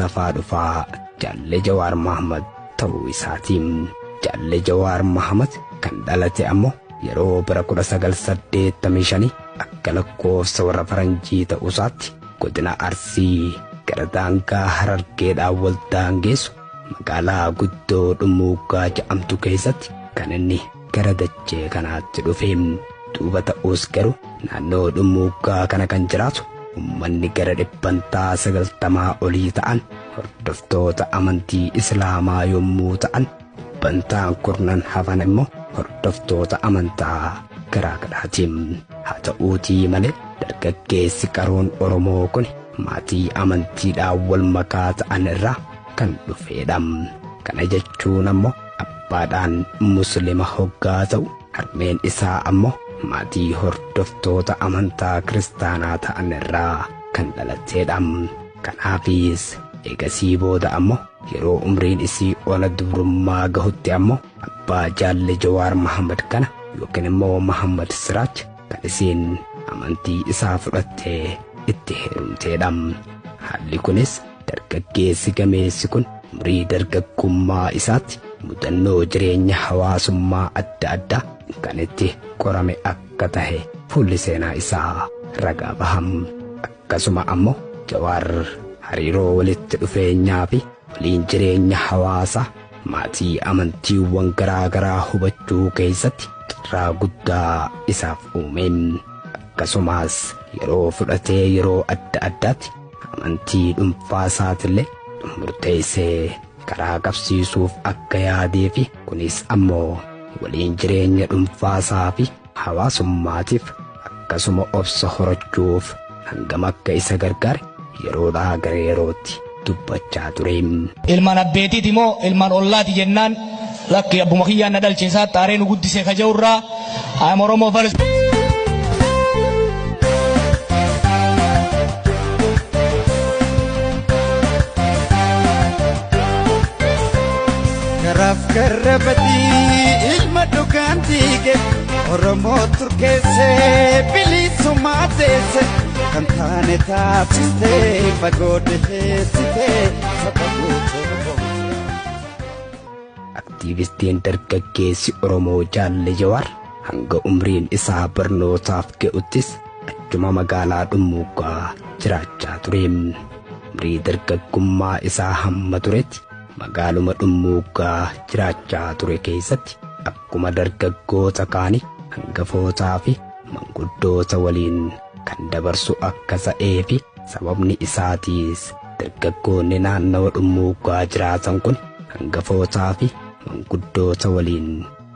Lafaa dhufaa Jaalle Jawaar Mahmad ta'uu isaatiin. Jaalle Jawaar Mahmad kan dhalate ammoo yeroo bara 1985 akka lakkoofsa warra faranjii ta'uusaatti godina Arsii gara daangaa Harargeedhaan wal daangeessu magaalaa guddoo Dhummuuggaa jedhamtu keessatti kan inni gara dachee kanaatti dhufe. Duuba ta'uus garuu naannoo Dhummuuggaa kana kan jiraatu ummanni gara 90% olii ta'an hordoftoota amantii Islaamaa yommuu ta'an, dhibbantaan kurnan hafan immoo hordoftoota amantaa garaa garaatiin. Haa ta'uutii malee dargaggeessi qaroon Oromoo kun maatii amantiidhaan wal makaa ta'an irraa kan dhufeedha. Kana jechuun ammoo abbaadhaan Muslima hoggaa ta'u, harmeen isaa ammoo maatii hordoftoota amantaa kiristaanaa ta'an irraa kan dhalatteedha. Kanaafis eegasii booda ammoo yeroo umriin isii ona dubrummaa gahutti ammoo abbaa Jaalle Jawaar Mahammad kana yookiin immoo Mahammad Siraaj kan isiin amantii isaa fudhattee itti heerumteedha. Haalli kunis dargaggeessi gameessi kun umrii dargaggummaa isaatti mudannoo jireenya hawaasummaa adda addaa kan itti qorame akka tahe fuulli seenaa isaa ragaa baham. Akkasuma ammoo Jawaar hariiroo walitti dhufeenyaa fi waliin jireenya hawaasaa maatii amantiiwwan garaa garaa hubachuu keessatti carraa guddaa isaaf uumeen. Akkasumas yeroo fudhatee yeroo adda addaatti amantii dhuunfaa isaatillee murteessee karaa qabsiisuuf akka yaadee fi kunis ammoo waliin jireenya dhuunfaasaa fi hawaasummaatiif akkasuma obsa horachuuf hangam akka isa gargaare yeroodhaa gara yerootti dubbachaa ture. Ilmaan abbeetiiti moo ilmaan ollaati jennaan, lakki, abbuma kiyyaan na dhalche, isaa xaaree nu guddise ka jedhurraa I'm Oromoo first. Garaaf garrabatii ilma dhugaan diige, Oromoo turkeessee bilisummaa teesse, kan taane taasistee fagoo dhiheessitee saba guutuu boonse. Aktiivistiin dargaggeessi Oromoo Jaalle Jawaar hanga umriin isaa barnootaaf ga'uttis achuma magaalaa Dhummuuggaa jiraachaa ture. Umrii dargaggummaa isaa hamma turetti magaaluma Dhummuuggaa jiraachaa ture keessatti akkuma dargaggoota kaanii hangafootaa fi manguddoota waliin kan dabarsu akka ta'ee fi sababni isaatiis dargaggoonni naannawa Dhummuuggaa jiraatan kun hangafootaa fi manguddoota waliin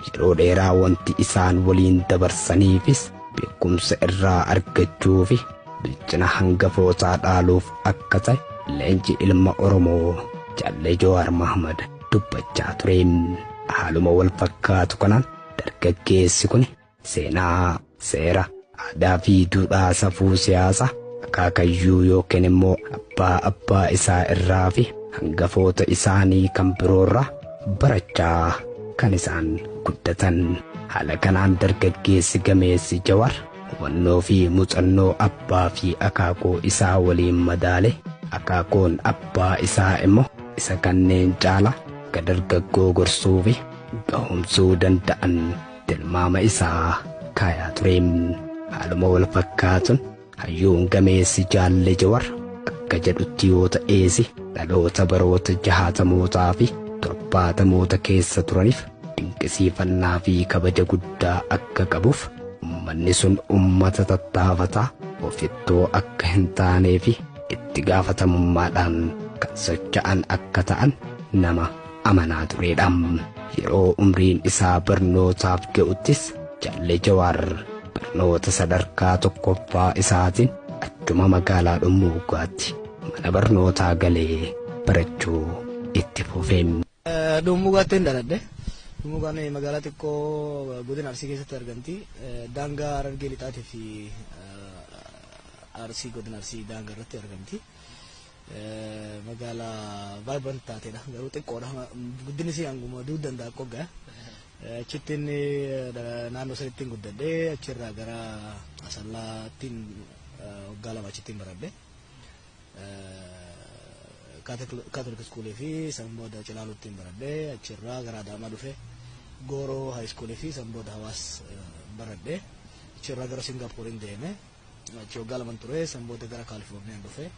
yeroo dheeraa wanti isaan waliin dabarsaniifis beekumsa irraa argachuu fi bilchina hangafootaa dhaaluuf akka ta'e leenci ilma Oromoo Jaalle Jawaar Mahmad dubbachaa ture. Haaluma wal fakkaatu kanaan dargaggeessi kun seenaa, seera, aadaa fi duudhaa safuu siyaasaa akaakayyuu yookiin immoo abbaa abbaa isaa irraa fi hangafoota isaanii kan biroorraa barachaa kan isaan guddatan. Haala kanaan dargaggeessi gameessi Jawaar hubannoo fi muuxannoo abbaa fi akaakuu isaa waliin madaale, akaakuun abbaa isaa immoo isa kanneen caala akka dargaggoo gorsuu fi gahumsuu danda'an tilmaama isaa kaayaa ture. Haaluma wal fakkaatuun hayyuun gameessi Jaalle Jawaar akka jedhutti yoo ta'eesi dhaloota baroota jahaatamootaa fi torbaatamoota keessa turaniif dinqisiifannaa fi kabaja guddaa akka qabuuf, ummanni sun ummata tattaafataa, ofittoo akka hin taanee fi itti gaafatamummaadhaan kan socho'an akka ta'an nama amanaa turedha. Yeroo umriin isaa barnootaaf ga'uttis Jaalle Jawaar barnoota sadarkaa tokkoffaa isaatiin achuma magaalaa Dhummuuggaatti mana barnootaa galee barachuu itti fufe. Dhummuuggaatti hin dhaladhe. Dhummuuggaan magaalaa xiqqoo godina Arsii keessatti argamti. Daangaa Harargee Lixaatii fi Arsii, godina Arsii daangaa irratti argamti. Magaalaa vibrant taateedha. Garuu xiqqoodha. Guddinni isii hanguma du'uu danda'a qoggaa. Achitti inni naannoo sanitti hin guddadhe. Achirraa gara Asallaattiin waggaa 2 achittiin baradhe. Catholic Schoolii fi san booda Cilaaluttiin baradhee, achirraa gara Adaamaa dhufe, Gooroo High Schoolii fi san booda Hawaas baradhee, achirraa gara Singaappooriin deeme. Achi waggaa 2 ture, san booda gara Kaalifoorniyaan dhufe.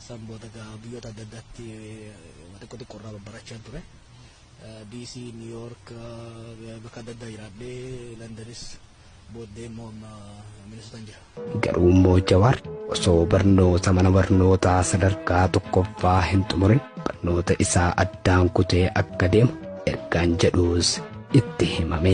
San booda biyyoota adda addaatti xiqqoo xiqqoo irraa babbarachaa ture. DC, New York, bakka adda addaa jiraadhee, Londonis, booddee immoo amma Minnesotaan jira. Garuu immoo Jawaar osoo barnoota mana barnootaa sadarkaa tokkoffaa hin xumurin barnoota isaa addaan kutee akka deemu ergaan jedhus itti himame.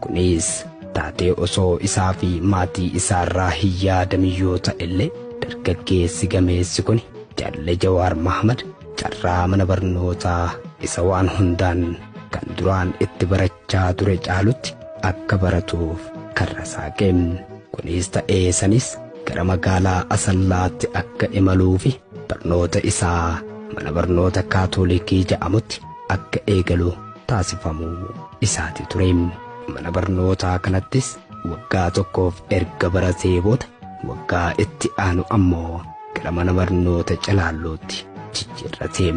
Kunis taatee osoo isaa fi maatii isaarraa hin yaadamin yoo ta'e illee, dargaggeessi gameessi kun Jaalle Jawaar Mahmad carraa mana barnootaa isa waan hundaan kan duraan itti barachaa ture caalutti akka baratuuf karra saaqe. Kunis ta'ee sanis gara magaalaa Asallaatti akka imaluu fi barnoota isaa mana barnoota Kaatolikii jedhamutti akka eegalu taasifamuu isaati ture. Mana barnootaa kanattis waggaa tokkoof erga baratee booda, waggaa itti aanu ammoo gara mana barnoota Calaallootti jijjiirrate.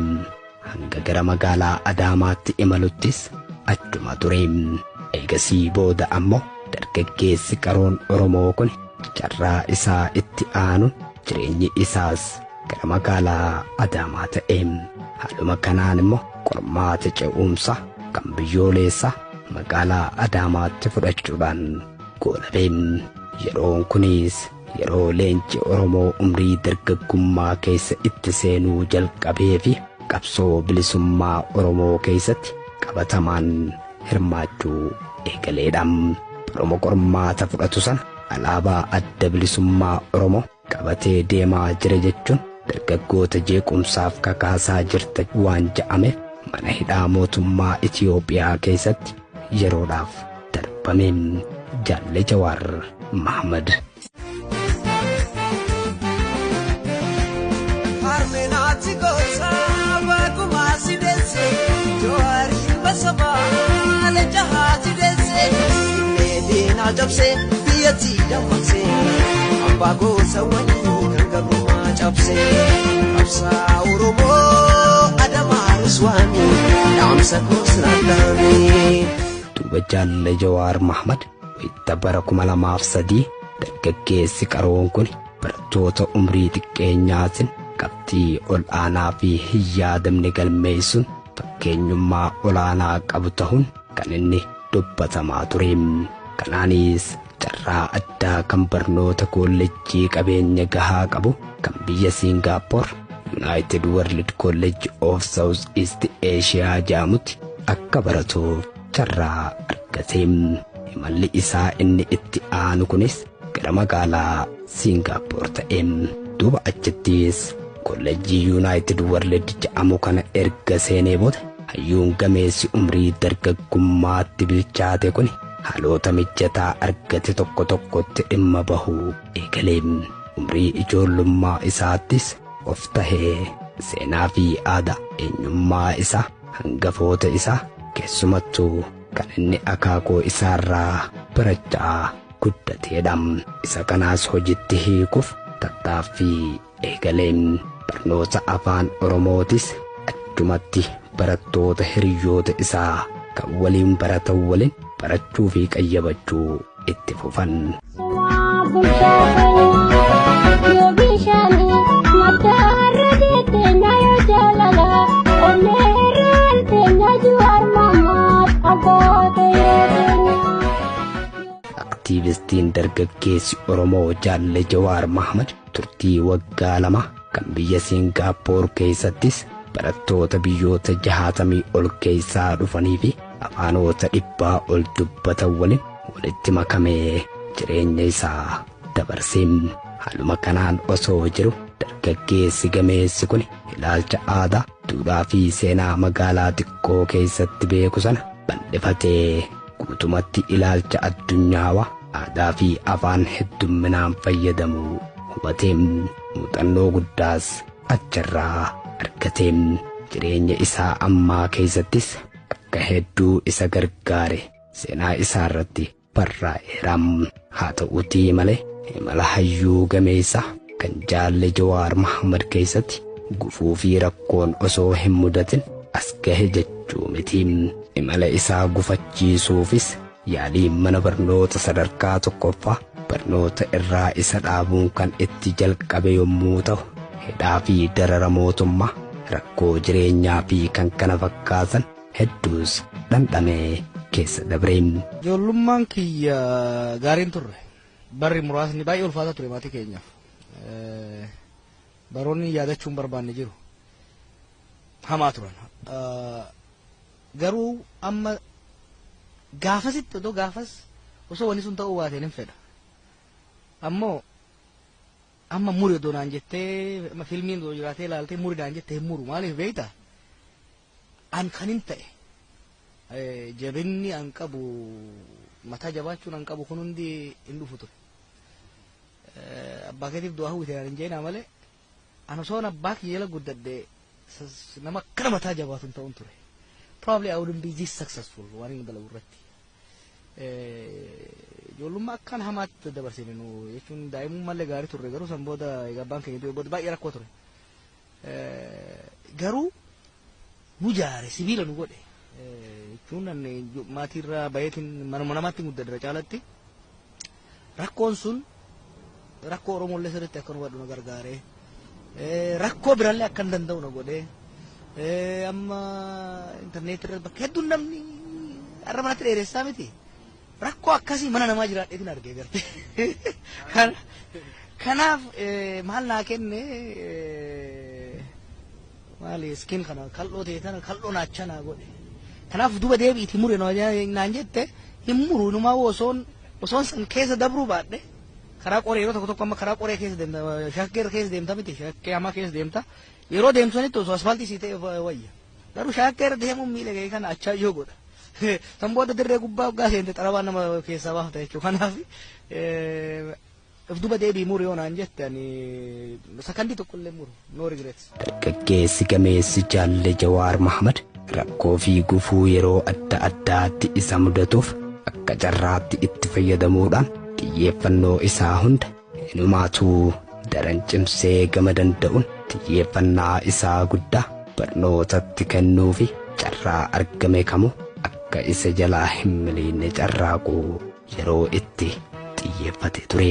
Hanga gara magaalaa Adaamaatti imaluttis achuma ture. Eegasii booda ammoo dargaggeessi qaroon Oromoo kun carraa isaa itti aanu jireenyi isaas gara magaalaa Adaamaa ta'e. Haaluma kanaan immoo qormaata ce'umsa kan biyyoolessaa magaalaa Adaamaatti fudhachuudhaan goolabe. Yeroon kunis yeroo leenci Oromoo umrii dargaggummaa keessa itti seenuu jalqabee fi qabsoo bilisummaa Oromoo keessatti qabatamaan hirmaachuu eegaleedha. Oromoo qormaata fudhatu sana alaabaa Adda Bilisummaa Oromoo qabatee deemaa jira jechuun dargaggoota jeequmsaaf kakaasaa jirta waan ja'ameef mana hidhaa mootummaa Itiyoophiyaa keessatti yeroodhaaf darbame Jaalle Jawaar Mahmad. Harmeenaati gosa bagumaa si deesse, Jawaar ilma sabaa leenca haati deesse, meediinaa cabse, biyyatti dammaqse, abbaa gosa wanii kan gabrummaa cabse, qabsaa Oromoo Adamaa Ruswaami, dhaamsa koos naaddaami. Duuba Jaalle Jawaar Mahmad wayita bara 2003 dargaggeessi qaroon kun barattoota umrii xiqqeenyaatiin qabxii ol aanaa fi hin yaadamne galmeessuun fakkeenyummaa olaanaa qabu ta'uun kan inni dubbatamaa ture. Kanaanis carraa addaa kan barnoota koolleejjii qabeenya gahaa qabu kan biyya Siingaappoor United World College of South East Asia jedhamutti akka baratuuf carraa argate. Imalli isaa inni itti aanu kunis gara magaalaa Siingaappoor ta'e. Duuba achittis kolleejjii United World jedhamu kana erga seenee booda, hayyuun gameessi umrii dargaggummaatti bilchaate kun haalota mijataa argate tokko tokkotti dhimma bahuu eegalee. Umrii ijoollummaa isaattis of tahee seenaa fi aadaa eenyummaa isaa hangafoota isaa, keessumattuu kan inni akaakuu isaarraa barachaa guddateedha. Isa kanaas hojitti hiikuuf tattaaffii eegalee. Barnoota afaan Oromootis achumatti barattoota hiriyoota isaa kan waliin baratan waliin barachuu fi qayyabachuu itti fufan. Yoo bishaanii madda har'a teenya, yoo jaalala onnee irraan teenya, Jawaar Mahmad abboota yeroo teenya. Aktiivistiin dargaggeessi Oromoo Jaalle Jawaar Mahmad turtii waggaa 2 kan biyya Siingaappoor keessattis barattoota biyyoota 60 ol keessaa dhufanii fi afaanota 100 ol dubbatan waliin walitti makamee jireenya isaa dabarsee. Haaluma kanaan osoo jiru dargaggeessi gameessi kun ilaalcha aadaa, duudhaa fi seenaa magaalaa xiqqoo keessatti beeku sana bal'ifatee guutumatti ilaalcha addunyaawaa aadaa fi afaan heddumminaan fayyadamuu hubatee, muuxannoo guddaas achirraa argatee, jireenya isaa ammaa keessattis akka hedduu isa gargaare seenaa isaa irratti barraa'eera. Haa ta'uutii malee imala hayyuu gameessa kan Jaalle Jawaar Mahmad keessatti Gufuu fi rakkoon osoo hin mudatin as gahe jechuu miti. Imala isaa gufachiisuufis yaalii mana barnoota sadarkaa tokkoffaa barnoota irraa isa dhaabuun kan itti jalqabe yommuu ta'u, hidhaa fi darara mootummaa, rakkoo jireenyaa fi kan kana fakkaatan hedduus dhandhamee keessa dabre. Ijoollummaan kiyya gaariin turre. Barri muraasni baay'ee ulfaataa ture maatii keenyaaf. Baroonni yaadachuu hin barbaanne jiru. Hamaa turan. Garuu amma gaafasitti otoo gaafas osoo wanni sun ta'uu baateen hin fedha. Ammoo amma muri odoo naan jettee, amma filmiin odoo jiraatee ilaaltee muri naan jettee, hin muru. Maaliif beektaa? An kan hin ta'e, jabinni an qabu, mataa jabaachuun an qabu kun hundi hin dhufu ture. Abbaa keetiif du'aa hawwite hin jeenaa malee, an osoon abbaa kiyya jala guddadhe nama akkana mataa jabaatu hin ta'uun ture. Probably I wouldn't be this successful waan inni dalagu irratti. Ijoollummaa akkaan hamaatti dabarsine nu jechuun, daa'imummallee gaarii turre, garuu san booda egaa abbaan keenya du'e booda baay'ee rakkoo ture. Garuu nu jaare, sibiila nu godhe jechuun, maatiirraa bayeetiin manuma namaatti guddadra caalatti rakkoon sun rakkoo Oromollee sirriitti akka nu hubadhu na gargaare. Rakkoo birallee akka hin danda'u na godhe. Amma intarneetii irra bakka hedduun namni har'a manatti dheeressaa miti. Rakkoo akkasii mana namaa jiraadheetiin argee garte. Kanaaf maal naa kenne, maali, skin kana kal'oo ta'e tana kal'oo naacha naa godhe. Kanaaf duba deebi'iiti mure naan jette, hin muru. Inumaa osoon san keessa dabruu baadhe, karaa qoree yeroo tokko tokko, amma karaa qoree keessa deemta, shakkee keessa deemta miti, shakkee hamaa keessa deemta, yeroo deemtu sanitti osoo asfaaltii sii ta'e wayya. Garuu shakkee irra deemuun miila gahee kana achaa yoo godha. San booda dirree gubbaa waggaa seente xarabaa nama keessaa baafta jechuudha. Kanaaf if duba deebii muru yoo naan jette, ani sakandii tokko illee muru, no regrets. Dargaggeessi gameessi Jaalle Jawaar Mahmad rakkoo fi gufuu yeroo adda addaatti isa mudatuuf akka carraatti itti fayyadamuudhaan xiyyeeffannoo isaa hunda inumaatuu daran cimsee gama danda'uun xiyyeeffannaa isaa guddaa barnootatti kennuu fi carraa argame kamuu akka isa jalaa hin miliine carraaquu yeroo itti xiyyeeffate ture.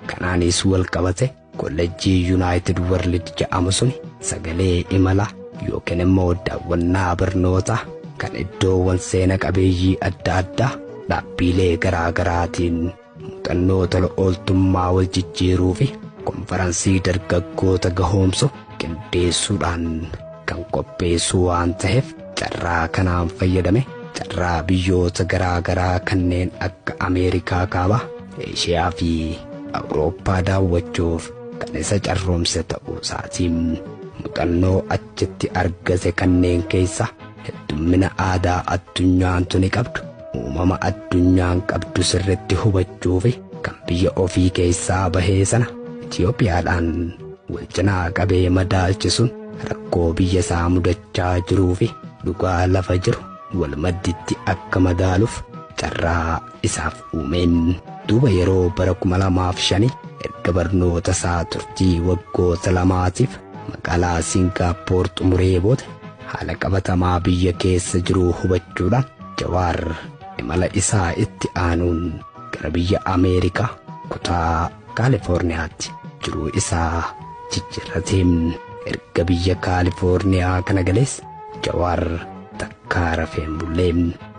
Kanaanis wal qabate kollejjii United World jedhamu sun sagalee imala yookiin immoo daawwannaa barnootaa kan iddoowwan seena qabeeyyii adda addaa dhaabbiilee garaa garaatiin muuxannoo tola ooltummaa wal jijjiiruu fi konferansii dargaggoota gahoomsu qindeessuudhaan kan qopheessu waan ta'eef, carraa kanaan fayyadame carraa biyyoota garaa garaa kanneen akka Ameerikaa Kaabaa, Eeshiyaa fi Awurooppaa daawwachuuf kan isa carroomse ta'uu isaatiin, muuxannoo achitti argate kanneen keessa heddummina aadaa addunyaan tuni qabdu, uumama addunyaan qabdu sirritti hubachuu fi kan biyya ofii keessaa bahee sana Itiyoophiyaadhaan wal cinaa qabee madaalchisuun rakkoo biyya isaa mudachaa jiruu fi dhugaa lafa jiru wal madditti akka madaaluuf carraa isaaf uumeen. Duuba yeroo bara 2005 erga barnoota isaa turtii waggoota 2tiif magaalaa Siingaappoor xumuree booda, haala qabatamaa biyya keessa jiru hubachuudhaan Jawaar imala isaa itti aanuun gara biyya Ameerikaa kutaa Kaalifoorniyaatti jiruu isaa jijjiirratee. Erga biyya Kaalifoorniyaa kana galees Jawaar takkaa rafeen bullee.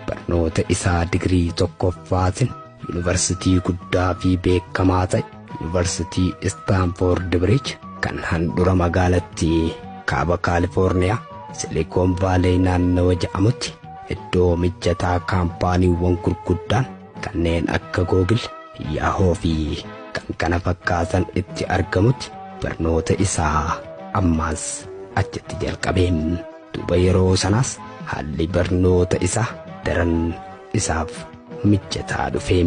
Barnoota isaa digirii tokkoffaatiin yuunivarsitii guddaa fi beekamaa ta'e, Yuunivarsitii Istaanfoord Biriij kan handhura magaalattii kaaba Kaalifoorniyaa Silikoon Vaalee naannawa jedhamutti, iddoo mijataa kaampaaniiwwan gurguddaan kanneen akka Google, Yahoo fi kan kana fakkaatan itti argamutti barnoota isaa ammaas achitti jalqabee. Duuba yeroo sanaas haalli barnoota isaa daran isaaf mijataa dhufee,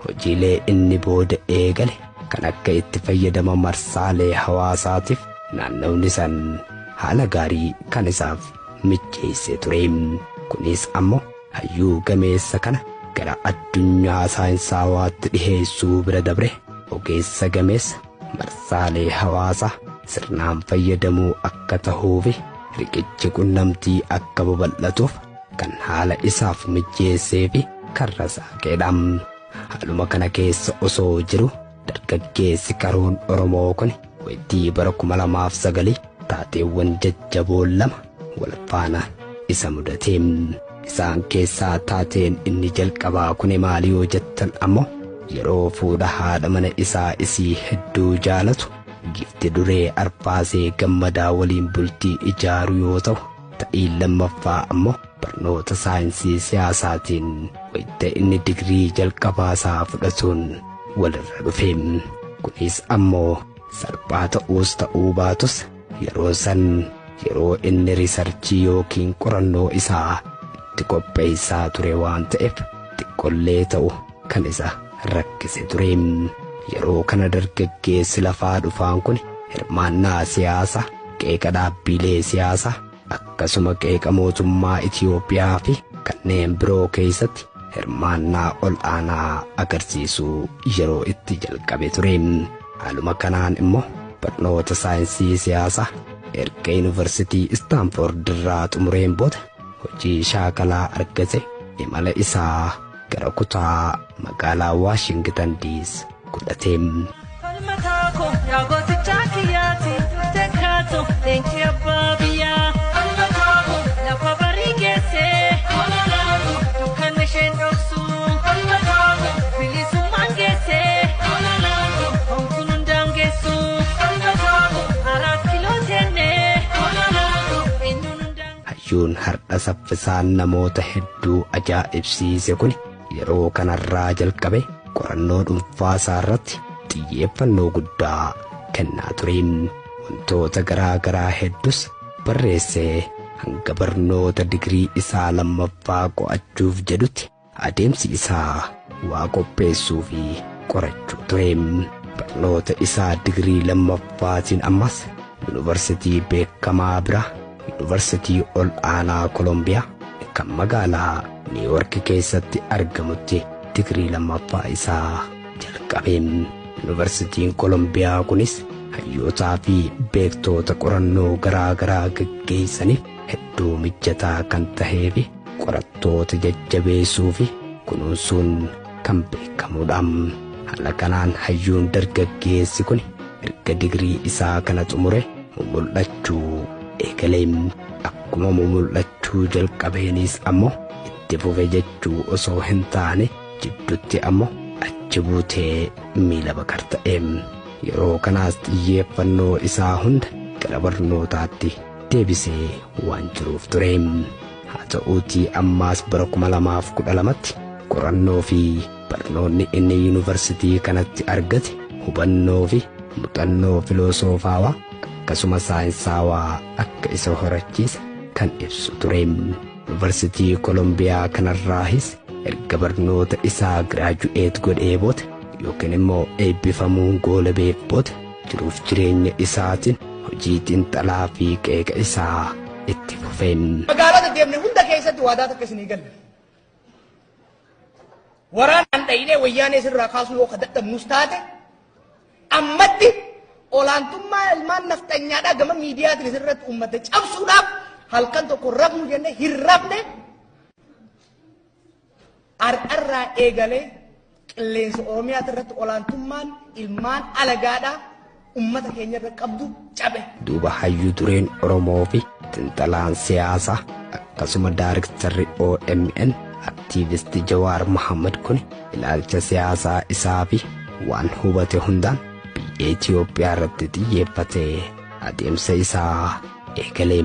hojiilee inni booda eegale kan akka itti fayyadama marsaalee hawaasaatiif naannawni san haala gaarii kan isaaf mijeessee ture. Kunis ammoo hayyuu gameessa kana gara addunyaa saayinsaawaatti dhiheessuu bira dabre ogeessa gameessa marsaalee hawaasaa sirnaan fayyadamuu akka tahuufi riqichi qunnamtii akka babal'atuuf kan haala isaaf mijeessee fi karra saaqeedha. Haaluma kana keessa osoo jiru dargaggeessi qaroon Oromoo kun waytii bara 2009 taateewwan jajjaboon lama wal faana isa mudate. Isaan keessaa taateen inni jalqabaa kun maali yoo jettan ammoo yeroo fuudha haadha mana isaa isii hedduu jaalatu gifti duree Arfaasee Gammadaa waliin bultii ijaaru yoo ta'u, ta'iin lammaffaa ammoo barnoota saayinsii siyaasaatiin wayita inni digirii jalqabaasaa fudhatuun walirra dhufe. Kunis ammoo salphaa ta'uus ta'uu baatus yeroo san yeroo inni riisarchii yookiin qorannoo isaa itti qopheessaa ture waan ta'eef xiqqollee ta'u kan isa rakkise ture. Yeroo kana dargaggeessi lafaa dhufaan kun hirmaannaa siyaasaa, qeeqa dhaabbilee siyaasaa, akkasuma qeeqa mootummaa Itiyoophiyaa fi kanneen biroo keessatti hirmaannaa ol aanaa agarsiisuu yeroo itti jalqabe ture. Haaluma kanaan immoo barnoota saayinsii siyaasaa erga yuunivarsiitii Istaanfoord irraa xumureen booda hojii shaakalaa argate imala isaa gara kutaa magaalaa Waashingitan Diis godhate. Falmataa koo yaa gootichaa kiyyaati duftee kaatu leenci abbaa biyyaa. Falmataa koo lafa barii geessee dukkanni isheen dhoksu. Falmataa koo bilisummaan geessee homtuun hundaan geessu. Falmataa koo 4 kiloo teennee eenyuun hundaan. Hayyuun har'a saffisaan namoota hedduu ajaa'ibsiise kun yeroo kanarraa jalqabe qorannoo dhuunfaa isaa irratti xiyyeeffannoo guddaa kennaa ture. Wantoota garaa garaa hedduus barreessee hanga barnoota digirii isaa lammaffaa qo'achuuf jedhutti adeemsi isaa waa qopheessuu fi qorachuu ture. Barnoota isaa digirii lammaffaatiin ammas yuunivarsiitii beekamaa biraa yuunivarsiitii ol aanaa Kolombiyaa kan magaalaa Niiwoork keessatti argamutti digirii lammaffaa isaa jalqabe. Yuunivarsiitiin Kolombiyaa kunis hayyootaa fi beektoota qorannoo garaa garaa gaggeessaniif hedduu mijataa kan tahee fi qorattoota jajjabeessuu fi kunuunsuun kan beekamudha. Haala kanaan hayyuun dargaggeessi kun erga digirii isaa kana xumure mumul'achuu eegalee. Akkuma mumul'achuu jalqabeenis ammoo itti fufe jechuu osoo hin taane jidduutti ammoo achi buutee miila bakar ta'e. Yeroo kanaas xiyyeeffannoo isaa hunda gara barnootaatti deebisee waan jiruuf ture. Haa ta'uutii ammaas bara 2012tti qorannoo fi barnoonni inni yuunivarsiitii kanatti argate hubannoo fi muuxannoo filoosofaawaa akkasuma saayinsaawaa akka isa horachiise kan ibsu ture. Yuunivarsiitii Kolombiyaa kanarraahis erga barnoota isaa giraaju'eet godhee booda yookiin immoo eebbifamuun goolabeef booda jiruuf jireenya isaatiin hojii xiinxalaa fi qeeqa isaa itti fufee. Magaalota deemne hunda keessatti waadaa takka isinii galle. Waraanaan dhayinee wayyaanee sirraa kaasuu yoo ka dadhabnus taate ammatti olaantummaa ilmaan nafxanyaadhaa gama miidiyaatiin isirratti uummata cabsuudhaaf halkan tokko rafnu jennee hin rafne. Har'arraa eegalee qilleensa Oromiyaa irratti olaantummaan ilmaan alagaadhaa uummata keenya irra qabdu cabe. Duuba hayyuu dureen Oromoo fi xiinxalaan siyaasaa akkasuma daariktarri OMN aktiivistii Jawaar Mohaammed kun ilaalcha siyaasaa isaa fi waan hubate hundaan biyya Itiyoophiyaa irratti xiyyeeffatee adeemsa isaa eegalee.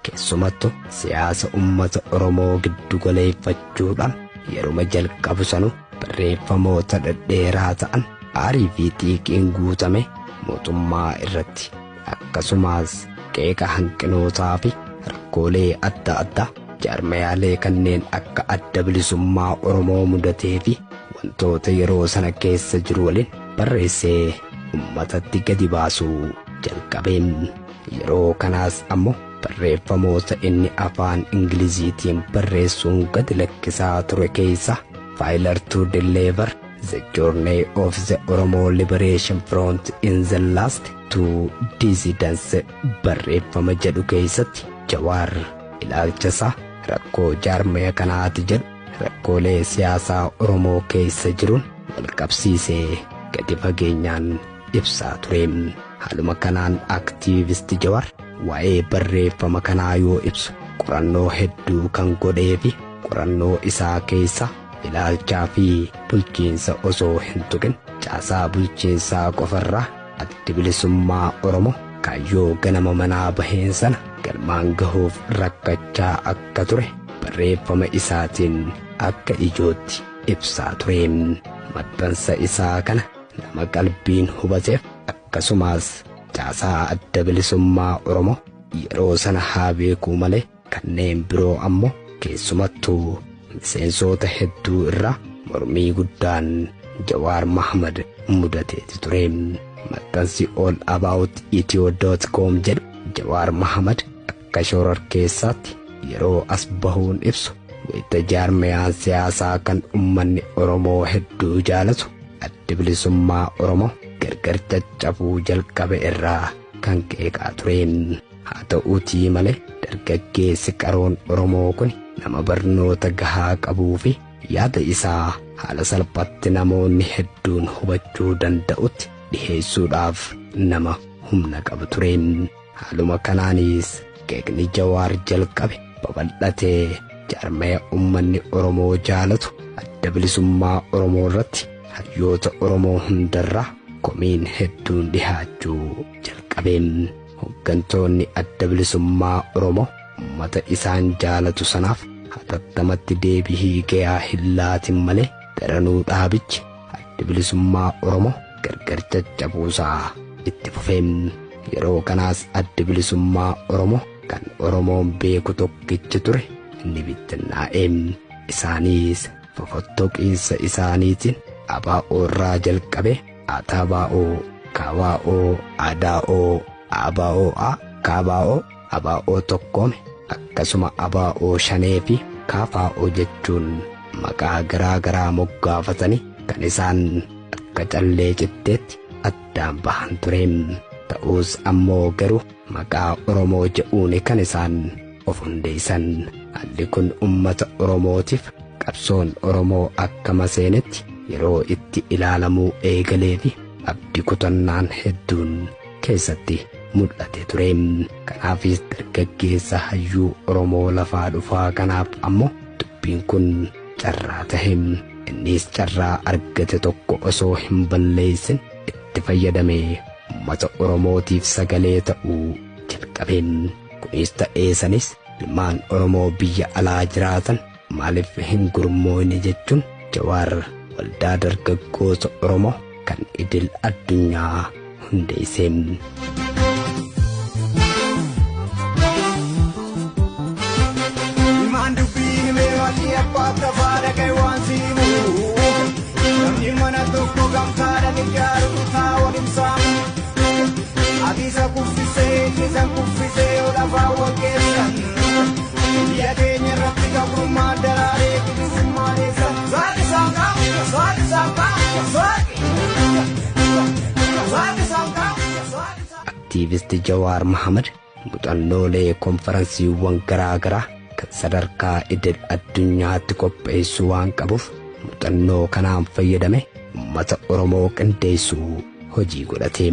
Keessumattuu siyaasa uummata Oromoo giddu galeeffachuudhaan yeruma jalqabu sanu barreeffamoota dhedheeraa ta'an aarii fi xiiqiin guutame mootummaa irratti akkasumas qeeqa hanqinootaa fi rakkoolee adda addaa jaarmayaalee kanneen akka adda bilisummaa Oromoo mudatee fi wantoota yeroo sana keessa jiru waliin barreessee uummatatti gadi baasuu jalqabe. Yeroo kanaas ammoo barreeffamoota inni afaan Ingiliziitiin barreessuun gadi lakkisaa ture keessa Failure to Deliver The Journey of the Oromo Liberation Front in the Last Two Decades barreeffama jedhu keessatti Jawaar ilaalcha isaa rakkoo jaarmaya kanaati jedhu rakkoolee siyaasaa Oromoo keessa jiruun wal qabsiisee gadi fageenyaan ibsaa ture. Haaluma kanaan aktiivisti Jawaar waa'ee barreeffama kanaa yoo ibsu qorannoo hedduu kan godhee fi qorannoo isaa keessa ilaalchaa fi bulchiinsa osoo hin tuqin caasaa bulchiinsaa qofarraa addi bilisummaa Oromoo kaayyoo ganama manaa baheen sana galmaan gahuuf rakkachaa akka ture barreeffama isaatiin akka ijootti ibsaa ture. Maxxansa isaa kana nama qalbiin hubateef akkasumas caasaa adda bilisummaa Oromoo yeroo sana haa beekuu malee kanneen biroo ammoo keessumattuu miseensota hedduu irraa mormii guddaan Jawaar Mahmad mudateeti ture. Maxxansi all about ethio.com jedhu Jawaar Mahmad akka shororkeessaatti yeroo as bahuun ibsu wayita jaarmiyaan siyaasaa kan ummanni Oromoo hedduu jaalatu addi bilisummaa Oromoo gargar caccabuu jalqabe irraa kan qeeqaa ture. Haa ta'uutii malee dargaggeessi qaroon Oromoo kun nama barnoota gahaa qabuu fi yaada isaa haala salphaatti namoonni hedduun hubachuu danda'utti dhiheessuudhaaf nama humna qabu ture. Haaluma kanaanis qeeqni Jawaar jalqabe babal'atee jaarmaya ummanni Oromoo jaalatu adda bilisummaa Oromoo irratti hayyoota Oromoo hundarraa komiin hedduun dhihaachuu jalqabe. Hooggantoonni adda bilisummaa Oromoo ummata isaan jaalatu sanaaf hatattamatti deebii gahaa hin laatin malee daranuu dhaabichi adda bilisummaa Oromoo gargar caccabuusaa itti fufee. Yeroo kanaas addi bilisummaa Oromoo kan Oromoon beeku tokkichi ture ni bittinnaa'e. Isaanis fofottoqiinsa isaaniitiin ABO irraa jalqabe ATBO, KBO, ADO, ABOA, KBO, ABO tokkoome akkasuma ABO shanee fi KFO jechuun maqaa garaa garaa moggaafatanii kan isaan akka callee citteetti addaan bahan ture. Ta'us ammoo garuu maqaa Oromoo jedhuun kan isaan of hundeessan. Haalli kun ummata Oromootiif qabsoon Oromoo akka maseenetti yeroo itti ilaalamuu eegalee fi abdii kutannaan hedduun keessatti mul'ate ture. Kanaafis dargaggeessa hayyuu Oromoo lafaa dhufaa kanaaf ammoo dubbiin kun carraa tahe. Innis carraa argate tokko osoo hin balleessin itti fayyadamee ummata Oromootiif sagalee ta'uu jalqabe. Kunis ta'ee sanis ilmaan Oromoo biyya alaa jiraatan maaliif hin gurmoofne jechuun Jawaar waldaa dargaggoota Oromoo kan idil addunyaa hundeesse. Himaan dubbii himee walii abbaa tafaa dhaga'e waan siimu. Namni mana tokko gamtaadhaan ijaaru kutaa wal himsaamu. Ati isa kuffisee inni isa kuffisee yoo lafaa wal geessan. Biyya keenya irratti gabrummaa daraaree bilisummaa dheessan. Saaqi saaqaa saaqi saaqaa saaqi. Saaqi saaqaa saaqi saaqaa. Aktiivisti Jawaar Mahmad muuxannoolee konferansiiwwan garaa garaa kan sadarkaa idil addunyaatti qopheessuu waan qabuuf muuxannoo kanaan fayyadame uummata Oromoo qindeessuu hojii godhate.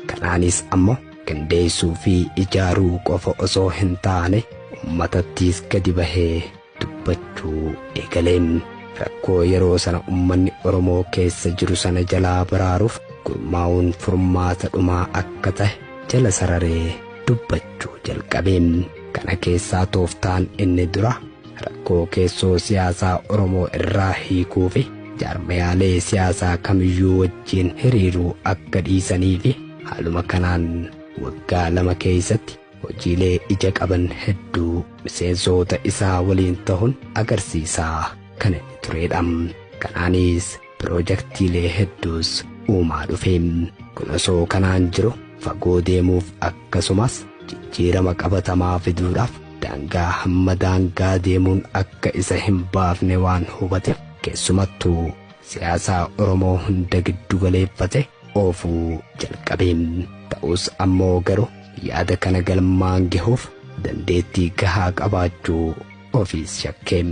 Kanaanis ammoo qindeessuu fi ijaaruu qofa osoo hin taane uummatattiis gadi bahee dubbachuu eegale. Rakkoo yeroo sana uummanni Oromoo keessa jiru sana jalaa baraaruuf gurmaa'uun furmaata dhumaa akka ta'e jala sararee dubbachuu jalqabe. Kana keessaa tooftaan inni dura rakkoo keessoo siyaasaa Oromoo irraa hiikuu fi jaarmayaalee siyaasaa kamiyyuu wajjin hiriiruu akka dhiisanii fi haaluma kanaan waggaa 2 keessatti hojiilee ija qaban hedduu miseensota isaa waliin ta'uun agarsiisaa kan inni turedha. Kanaanis piroojaktiilee hedduus uumaa dhufe. Kun osoo kanaan jiru fagoo deemuuf akkasumas jijjiirama qabatamaa fiduudhaaf daangaa hamma daangaa deemuun akka isa hin baafne waan hubateef keessumattuu siyaasaa Oromoo hunda giddu galeeffate oofuu jalqabe. Ta'us ammoo garuu yaada kana galmaan gahuuf dandeettii gahaa qabaachuu ofiis shakkee,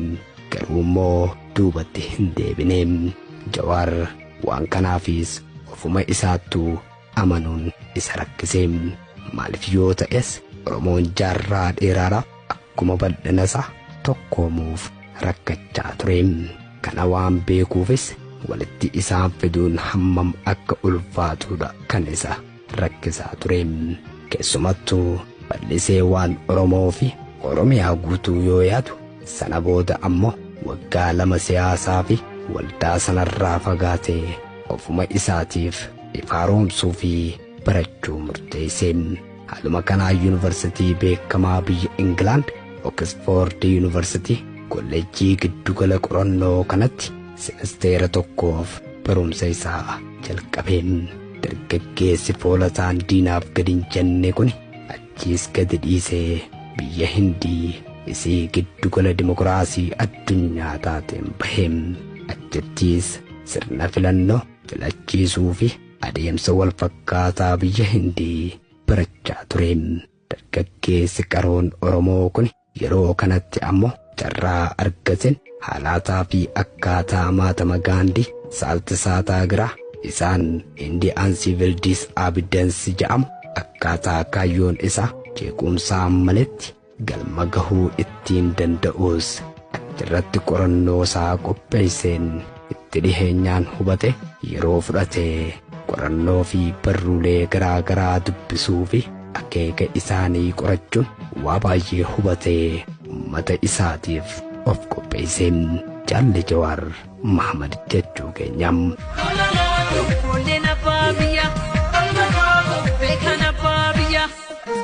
garuu immoo duubatti hin deebine. Jawaar waan kanaafis ofuma isaattuu amanuun isa rakkise. Maaliif yoo ta'es, Oromoon jaarraa dheeraadhaaf akkuma bal'ina isaa tokkoomuuf rakkachaa ture. Kana waan beekuufis walitti isaan fiduun hammam akka ulfaatudha kan isa rakkisaa ture. Keessumattuu bal'isee waan Oromoo fi Oromiyaa guutuu yoo yaadu, sana booda ammoo waggaa 2 siyaasaa fi waldaa sanarraa fagaatee ofuma isaatiif ifaaromsuu fi barachuu murteesse. Haaluma kanaa yuunivarsiitii beekamaa biyya Ingilaand, Oxford Yuunivarsiitii, kolleejjii giddugala qorannoo kanatti semisteera tokkoof barumsa isaa jalqabe. Dargaggeessi foolataan diinaaf gadi hin jenne kun achiis gadi dhiisee biyya Hindii isii giddugala dimokiraasii addunyaa taateen bahe. Achittiis sirna filannoo filachiisuu fi adeemsa wal fakkaataa biyya Hindii barachaa ture. Dargaggeessi qaroon Oromoo kun yeroo kanatti ammoo carraa argateen haalaataa fi akkaataa Mahatma Gaandii Salt Satyagraha isaan Indian Civil Disobedience jedhamu, akkaataa kaayyoon isaa jeequmsaan maletti galma gahuu ittiin danda'us achirratti qorannoo isaa qopheesseen itti dhiheenyaan hubate. Yeroo fudhatee qorannoo fi barruulee garaa garaa dubbisuu fi akeeka isaanii qorachuun waa baay'ee hubatee uummata isaatiif of qopheessee Jaalli Jawaar Mahamad jechuu keenyam. Kunneen abbaa biyya, beekan abbaa biyya,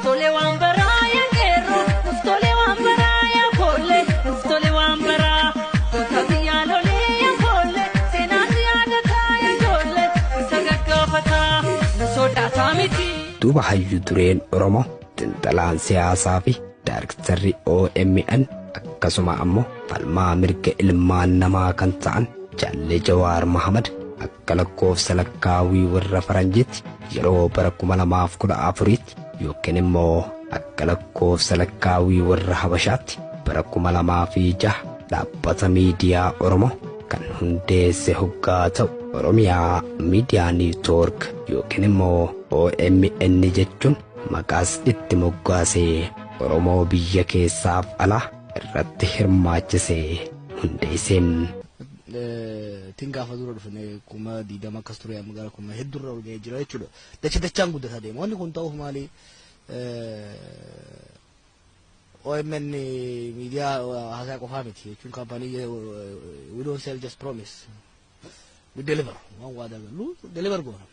tole waan baraa yaa qeerroo, tole waan baraa yaa koollee, tole waan baraa, goota biyyaa lolee yaa koollee, seenaan yaadataa yaa ijoollee, isa gaggaafataa, nu sodaataa miti. Duuba hayyu dureen Oromoo, xiinxalaan siyaasaa fi daarektarri OMN, akkasuma ammoo falmaa mirga ilmaan namaa kan ta'an Jaallee Jawaar Mahamad akka lakkoofsa lakkaawii warra faranjiitti yeroo bara 2014tti yookiin immoo akka lakkoofsa lakkaawii warra Habashaatti bara 2006 dhaabbata miidiyaa Oromoo kan hundeesse hoggaa ta'u, Oromiyaa Miidiyaa Network yookiin immoo OMN jechuun maqaas itti moggaasee Oromoo biyya keessaaf alaa irratti hirmaachisee hundeesse. Tin gaafa dura dhufne 20,000 akkas ture, amma gara kuma hedduurra ol ga'ee jira jechuudha. Dacha dachaan guddataa deema. Wanni kun ta'uuf maali? OMN miidiyaa haasaa qofaa miti jechuun kaampaanii. We don't sell just promise. We deliver. Waan waadaa gallu deliver goona.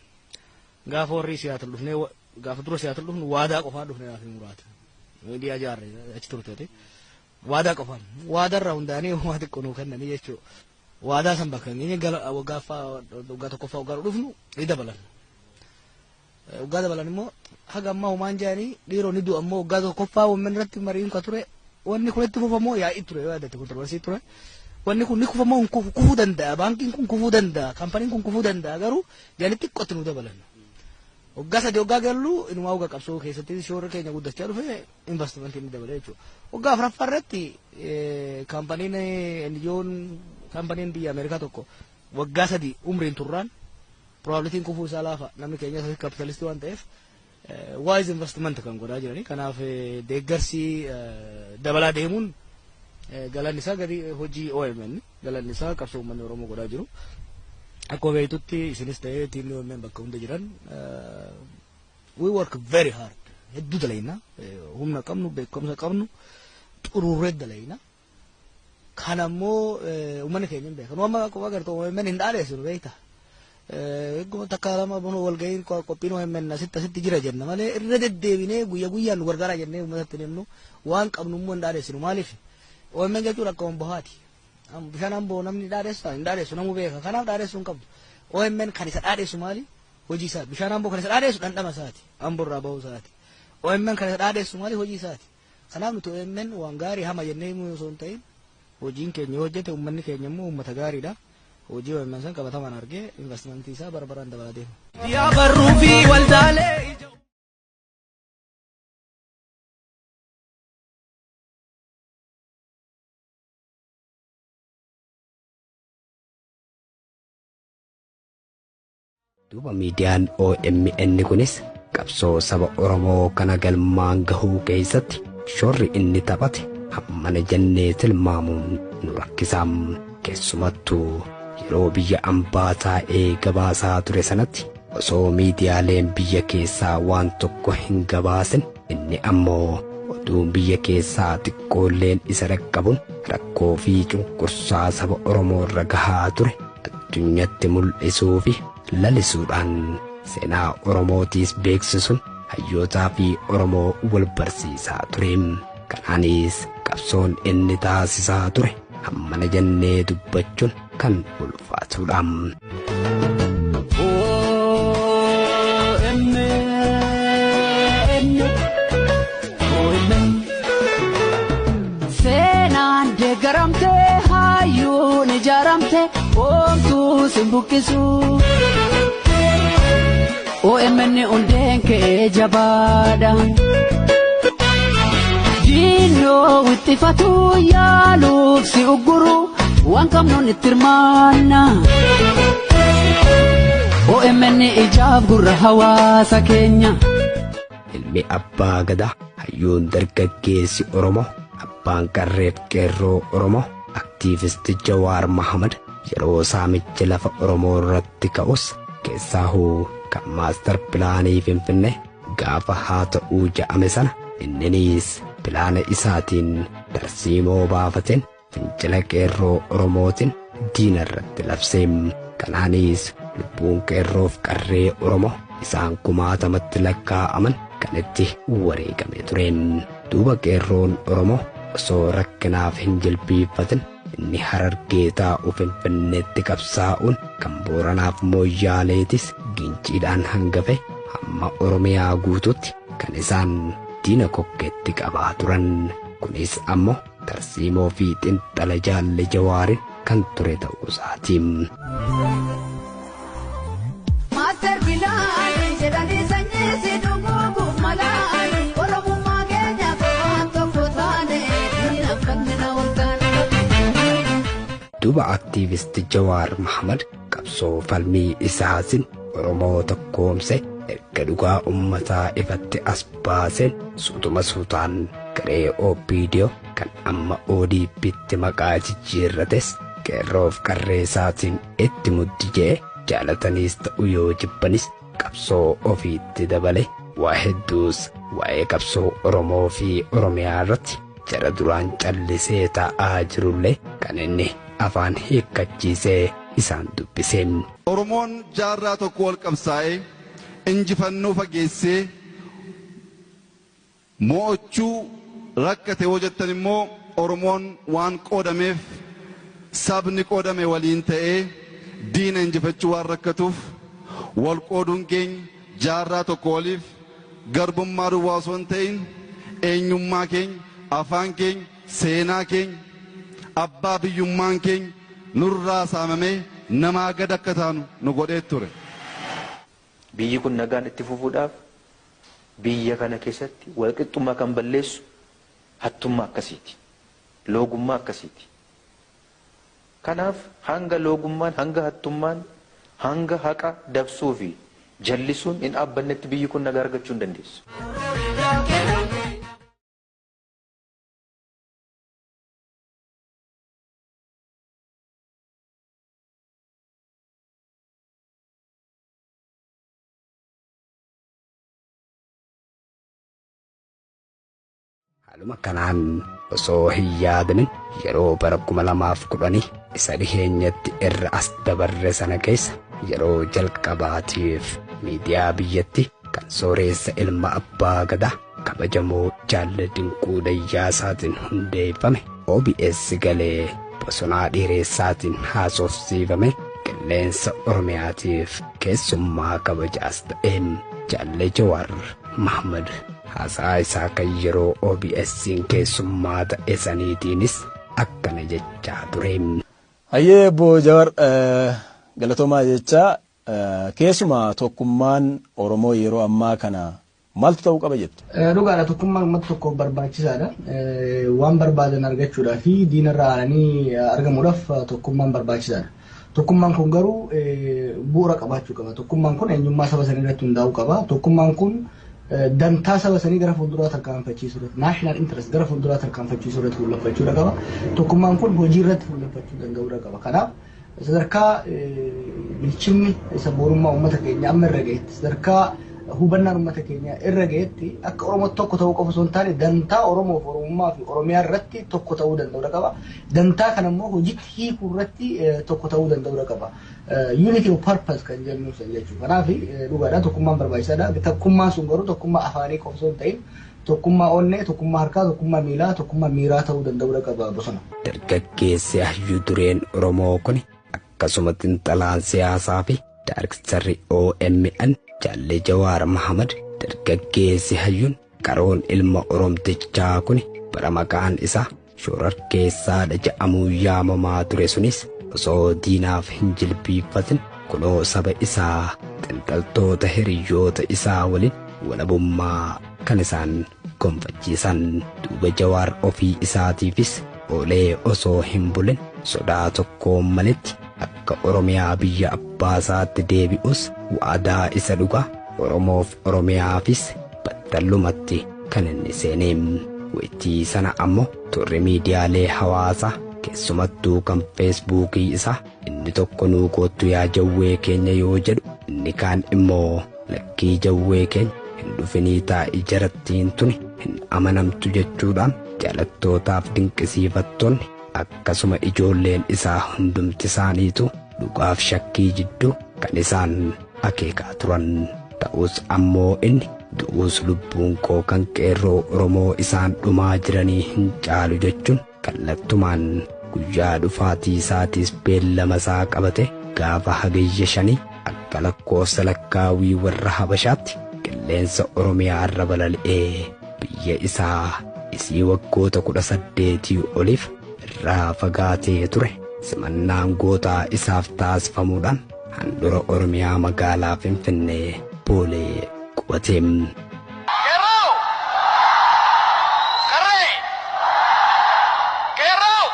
Gaafa warri Siyaatil dhufnee, gaafa dura Siyaatil dhufnu, waadaa qofaa dhufne naaf muraata. Miidiyaa jaarre achi turte. Waadaa qofaan. Waadarraa hundaanii waa xiqqoo nuu kennanii jechuudha. Waadaa san bakka inni gara waggaa waggaa tokkoffaa waggaa dhufnu ni dabalan. Waggaa dabalan immoo haga ammaa humaan jedhanii dhiiroo ni du'a. Ammoo waggaa tokkoffaa uummanni irratti mariin ka ture, wanni kun itti fufamoo yaa'ii ture, yoo yaadatte controversy ture. Wanni kun ni kufamoo hin kufu? Kufuu danda'a, baankiin kun kufuu danda'a, kaampaniin kun kufuu danda'a, garuu jedhanii xiqqootti nu dabalan. Waggaa 3 waggaa gallu inumaa waggaa qabsoo keessatti shoorri keenya guddachaa dhufe, investimentiin ni dabale jechuudha. Waggaa afuraffaa irratti kaampaniin NGO'n, kaampaniin biyya Ameerikaa tokko waggaa 3 umriin turraan probabilityn kufuu isaa laafa, namni keenya kapitalistii waan ta'eef wise investment kan godhaa jiranii. Kanaaf deeggarsi dabalaa deemuun galanni isaa gadi hojii OMN, galanni isaa qabsoo uummanni Oromoo godhaa jiru. Akkuma beektutti isinis ta'ee tiimni OMN bakka hunda jiran, we work very hard, hedduu dalayna, humna qabnu, beekumsa qabnu xururree dalayna. Kan ammoo uummanni keenya hin beekan. Amma akkuma agartu OMN hin dhaadheessinu, beekta. Eeguma takka lama bunu walga'iin qophiin OMN asitti asitti jira jenna malee, irra deddeebinee guyya guyyaan nu gargaaraa jennee uummatatti himnu waan qabnu immoo hin dhaadheessinu. Maaliif? OMN jechuun akka bohaati. Bishaan amboo namni dhaadheessu hin dhaadheessu, namuu beeka. Kanaaf dhaadheessuu hin qabdu. OMN kan isa dhaadheessu maali? Hojii isaati. Bishaan amboo kan isa dhaadheessu dhandhama isaati. Amboo irraa bahuu isaati. OMN kan isa dhaadheessu maali? Hojii isaati. Kanaaf nuti OMN waan gaarii hama jennee himuu osoo hin ta'in, hojiin keenya hojjete, uummanni keenya immoo uummata gaariidha. Hojii OMN san qabatamaan argee investimentii isaa bara baraan dabalaa deema. Yaa barruu fi waldaalee ija. Duuba miidiyaan OMN kunis qabsoo saba Oromoo kana galmaan gahuu keessatti shoorri inni taphate hammana jennee tilmaamuun nu rakkisa. Keessumattuu yeroo biyya ambaa taa'ee gabaasaa ture sanatti osoo miidiyaaleen biyya keessaa waan tokko hin gabaasin inni ammoo oduun biyya keessaa xiqqoolleen isa dhaqqabuun rakkoo fi cunqursaa saba Oromoo irra gahaa ture addunyatti mul'isuu fi lalisuudhaan seenaa Oromootiis beeksisuun hayyootaa fi Oromoo wal barsiisaa ture. Kanaanis qabsoon inni taasisaa ture hammana jennee dubbachuun kan ulfaatudha. Seenaan deeggaramte hayyuun ijaaramte oomtuu sin buqqisu. OMN hundeen kee jabaadha. Diinoo wixxifatu yaaluuf si ugguru waan qabnuun itti hirmaanna. OMN ijaaf gurra hawaasa keenya. Ilmi abbaa gadaa hayyuun dargaggeessi Oromoo abbaan qarreef qeerroo Oromoo aktiivisti Jawaar Mahamad yeroo saamichi lafa Oromoo irratti ka'us keessaahuu kan maastar pilaanii Finfinnee gaafa haa ta'uu ja'ame sana inninis pilaana isaatiin tarsiimoo baafateen fincila qeerroo Oromootiin diina irratti labsee kanaanis lubbuun qeerroof qarree Oromoo isaan kumaatamatti lakkaa'aman kan itti wareegame tureen. Duuba qeerroon Oromoo osoo rakkinaaf hin jilbiiffatin inni Harargee taa'u Finfinneetti qabsaa'uun kan Booranaaf Mooyyaaleetis ginciidhaan hangafe hamma Oromiyaa guutuutti kan isaan diina kokkeetti qabaa turan. Kunis ammoo tarsiimoo fi xinxala jaalle Jawaarin kan ture ta'uu isaati. Maaster pilaanii jedhanii sanyii si dhuguuguuf malaanii Oromummaa keenya qofaan tokko taane diinaffanne na ol taane. Duuba aktiivisti Jawaar Mahamad qabsoo falmii isaatiin Oromoo tokkoomse erga dhugaa uummataa ifatti as baaseen suutuma suutaan garee OPDO kan amma ODP'tti maqaa jijjiirrates qeerroof qarree isaatiin itti muddi je'e jaalataniis ta'u yoo jibbanis qabsoo ofiitti dabale waa hedduus waa'ee qabsoo Oromoo fi Oromiyaa irratti jara duraan callisee taa'aa jirullee kan inni afaan hiikkachiisee isaan dubbise. Oromoon jaarraa tokko wal qabsaa'ee injifannoo fageessee mo'achuu rakkate yoo jettan immoo Oromoon waan qoodameef sabni qoodame waliin ta'ee diina injifachuu waan rakkatuuf wal qooduun keenya jaarraa tokko waliif garbummaa duwwaa osoo hin ta'in eenyummaa keenya afaan keenya seenaa keenya abbaa biyyummaan keenya nurraa saamamee namaa gad akka taanu nu godhee ture. Biyyi kun nagaan itti fufuudhaaf biyya kana keessatti walqixxummaa kan balleessu hattummaa akkasiiti. Loogummaa akkasiiti. Kanaaf hanga loogummaan, hanga hattummaan, hanga haqa dabsuu fi jallisuun hin dhaabbannetti biyyi kun nagaa argachuu hin dandeessu. Haaluma kanaan osoo hin yaadamin yeroo bara 2010 isa dhiheenyatti irra as dabarre sana keessa yeroo jalqabaatiif miidiyaa biyyatti kan sooreessa ilma abbaa gadaa kabajamoo Jaalle Dinquu Dayyaasaatiin hundeeffame OBS galee Bosonaa Dheeressaatiin haasofsiifame qilleensa Oromiyaatiif keessummaa kabajaas ta'e Jaalle Jawaar Mahmad haasaa isaa kan yeroo OBS'n keessummaa ta'e saniitiinis akkana jechaa ture. Hayyee obbo Jawar, galatoomaa jecha. Keessumaa tokkummaan Oromoo yeroo ammaa kana maaltu ta'uu qaba jettu? Dhugaadha, tokkummaan uummata tokkoof barbaachisaadha. Waan barbaadan argachuudhaa fi diinarraa aananii argamuudhaaf tokkummaan barbaachisaadha. Tokkummaan kun garuu bu'uura qabaachuu qaba. Tokkummaan kun eenyummaa saba sanii irratti hundaa'uu qaba. Tokkummaan kun dantaa saba sanii gara fuulduraa tarkaanfachiisuu irratti, national interest gara fuulduraa tarkaanfachiisuu irratti fuulleffachuu qaba. Tokkummaan kun hojii irratti fuulleffachuu danda'uu qaba. Kanaaf sadarkaa bilchinni sabboonummaa uummata keenya amma irra gahetti, sadarkaa hubannaan uummata keenya irra gahetti, akka Oromoo tokko ta'uu qofa osoo hin taane dantaa Oromoof, Oromummaa fi Oromiyaa irratti tokko ta'uu danda'uu qaba. Dantaa kana immoo hojiitti hiikuu irratti tokko ta'uu danda'uu qaba. Unity of purpose kan jennu san jechuudha. Kanaaf dhugaadhaan tokkummaan barbaachisaadha. Tokkummaan sun garuu tokkummaa afaanii qofa osoo hin ta'in tokkummaa onnee, tokkummaa harkaa, tokkummaa miilaa, tokkummaa miiraa ta'uu danda'uu qaba, Bosona. Dargaggeessi hayyuu dureen Oromoo kun, akkasuma xiinxalaan siyaasaa fi daarektarri OMN Jaallee Jawaar Mahamad, dargaggeessi hayyuun qaroon ilma Oromtichaa kun, bara maqaan isaa shororkeessaadha jedhamuun yaamamaa ture sunis osoo diinaaf hin jilbiiffatin kunoo saba isaa, xiinxaltoota hiriyoota isaa waliin walabummaa kan isaan gonfachiisan. Duuba Jawaar ofii isaatiifis oolee osoo hin bulin sodaa tokkoon maletti akka Oromiyaa biyya abbaasaatti deebi'us waadaa isa dhugaa Oromoof Oromiyaafis battalumatti kan inni seenee. Waytii sana ammoo turre miidiyaalee hawaasaa, keessumattuu kan Feesbuukii isaa, inni tokko "Nuu koottu yaa Jawwee keenya" yoo jedhu, inni kaan immoo "Lakkii, Jawwee keenya hin dhufinii, taa'ii, jarattiin tuni hin amanamtu" jechuudhaan jaalattootaaf dinqisiifattoonni, akkasuma ijoolleen isaa hundumti isaaniitu dhugaaf shakkii jidduu kan isaan akeekaa turan. Ta'us ammoo inni "Du'uus lubbuun koo kan qeerroo Oromoo isaan dhumaa jiranii hin caalu" jechuun kallattumaan guyyaa dhufaatii isaatiis beellama isaa qabate gaafa Hagayya 5 akka lakkoofsa lakkaawii warra Habashaatti qilleensa Oromiyaa irra balali'ee biyya isaa isii waggoota 18 oliif irraa fagaatee ture simannaan gootaa isaaf taasifamuudhaan handhura Oromiyaa magaalaa Finfinnee Boolee qubatee. Qeerroo! Qarree! Qeerroo!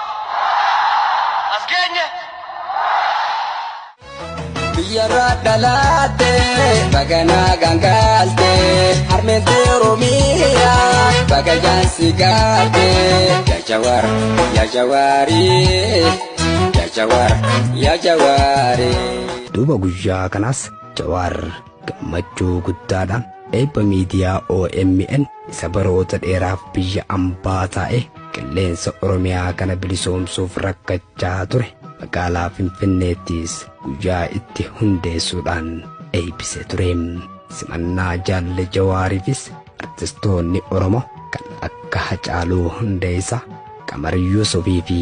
As geenye! Biyyarraa dhalaate, baganaa gangaalte, harmeente Oromiyaa baga jaansi gaarte. Yaa Jawaar, yaa Jawaarii, yaa Jawaar, yaa Jawaarii. Duuba guyyaa kanaas Jawaar gammachuu guddaadhaan eebba miidiyaa OMN isa baroota dheeraaf biyya ambaa taa'e qilleensa Oromiyaa kana bilisoomsuuf rakkachaa ture magaalaa Finfinneettis guyyaa itti hundeessuudhaan eebbise ture. Simannaa Jaalle Jawaariifis artistoonni Oromoo kan akka Hacaaluu Hundeessaa, Qamar Yuusufii fi